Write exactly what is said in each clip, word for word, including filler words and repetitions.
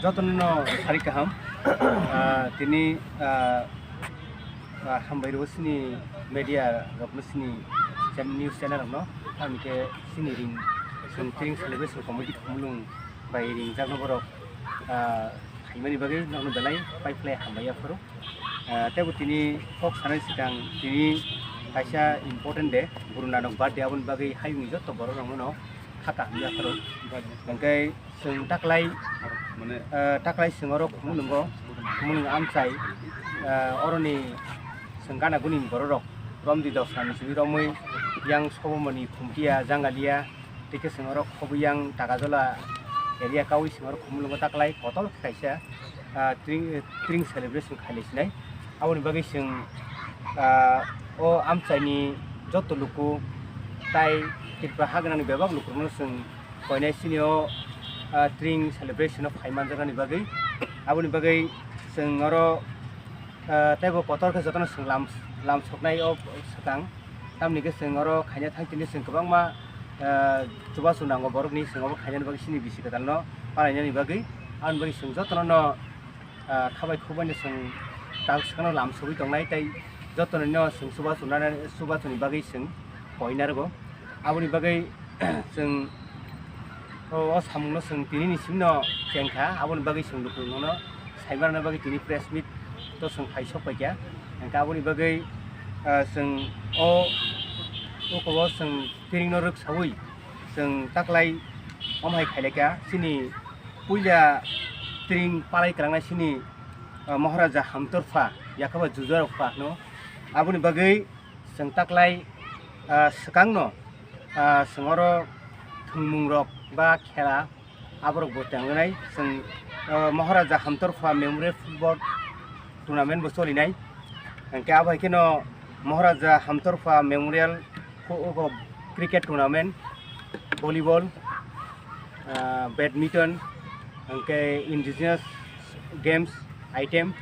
Jotono no sari kaham. Ah, tini, ah, ah, hambai rw sini media rokno sini channel, news channel rokno. Hamike sini ring song tring celebration committee khumulung bai ring jakno borok, ah, khaimani bagwi nokno belai pai phlai hambai yaphuru. Ah, tebo tini kok sanai sikang tini kaisa important day, Guru Nanak birthday, aboni bagwi hayungni jotto borok rokno no kha kaham yaphuru. Hingke chwng taklai, mane, ah, taklai chwng oro khumulwngo, khumulwng amchai, ah, oroni chwng gana guni bororok romdi dosrani simi romwi yang sobomani khumtiya jangaliya, tei khe chwng oro khobwi yang Tagajola area kawi chwng oro khumulwngo taklai kotor khe kaisa, ah, tring, tring celebration khailai sinai. Aboni bagwi chwng, ah, o amchaini jotto luku tai Tripura ha gwnangni bebak lukurokno chwng koinai sini o, ah, tring celebration o phai manjaknani bagwi. Aboni bagwi chwng oro, ah, teibo kotor khe jotono chwng lam, lam soknai o swkang. Tamni khe chwng oro khaina thang tini chwng kwbangma, ah, chubachu nango borokni chwng obo khainani bagwi sini bisi kwtalno palainani bagwi. Aboni bagwi chwng jotono no, ah, khabai khukbaino chwng tal swkangno lam sogwi tongnai tei jotono no chwng chubachu nana, chubachuni bagwi chwng koinargo. Aboni bagwi chwng o, o samungno chwng tinini simno chengkha, aboni bagwi chwng lukurokno saimanna bagwi tini press meet to chwng phai sok paikha. Hingkhe aboni bagwi, ah, chwng o, o kobo chwng tringno rwksaui chwng taklai omo hai khailaikha, chini puila tring palai kwlangnai chini, ah, Maharaja Hamtorpha, yakhaba Jujarokpha no. Aboni bagwi chwng taklai, ah, swkangno, ah, chwng oro thwngmungrok ba khela aborok bo tenglainai. Chwng, ah, Maharaja Hamtorpha Memorial Football Tournament bo cholinai. Hingkhe abo hai kheno Maharaja Hamtorpha Memorial fo-, o, cricket tournament, volleyball, ah, badminton, hingkhe indigenous games item,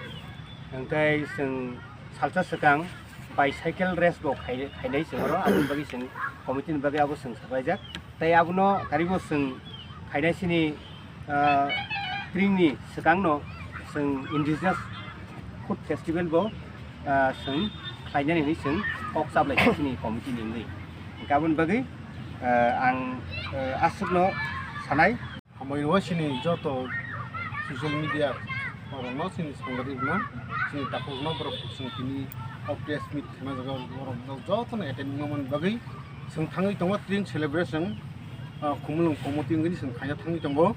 hingkhe chwng salsa swkang bicycle race bo khai-, khainai chwng oro, aboni bagwi chwng committee ni bagwi abo chwng saklaijak. Tei abono karibo chwng khainai sini, ah, tringni swkangno chwng indigenous food festival bo, ah, chwng khlainani hwnwi chwng kok chablai kha sini committee ni wngwi. Hingkhe aboni bagwi, ah, ang, ah, aswkno sanai. Hambai rwo chini joto social media rokno, chini sangadik rokno, chini takhuk rokno, borok chwng tini o press meet khaima jaga borok jotono attend wngmani bagwi chwng thangwi tongo tring celebration, ah, khumulwng committee wngwi chwng khaina thangwi tongo.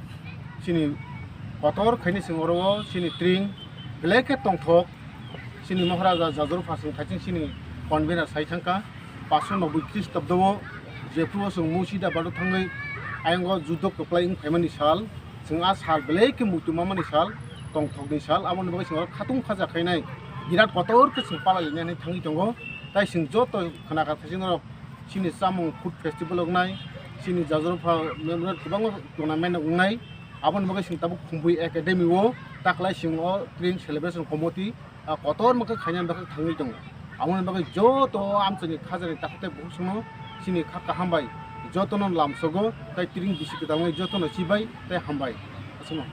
Chini kotor khaini chwng oro o chini tring belai khe tongthok. Chini Maharaja Jajor Phasing Thaising chini convener sai thangkha, paanso noboi Christabdo o jephru o chwng Murshidabad o thangwi ayang o judo kwplai wng phaimani sal, chwng a sal belai khe muitu mamani sal, tongthokni sal, aboni bagwi chwng oro khatung khaja khainai birat kotor khe chwng palai lainani thangwi tongo. Tai chwng joto khwna kha thaising norok chini chamung food festival wngnai, chini Jajor Pha memorial kwbangma tournament wngnai, aboni bagwi chwng tabuk Khumbui Academy o taklai chwng o tring celebration committee ah, kotorma khe khainani bagwi thangwi tongo. Aboni bagwi joto amchaini khajani takhuk tei bukhuk songno chini kha kaham bai jotono lamsogo tei tring bisi kwtal wngwi jotono chibai tei hambai. Aswkno.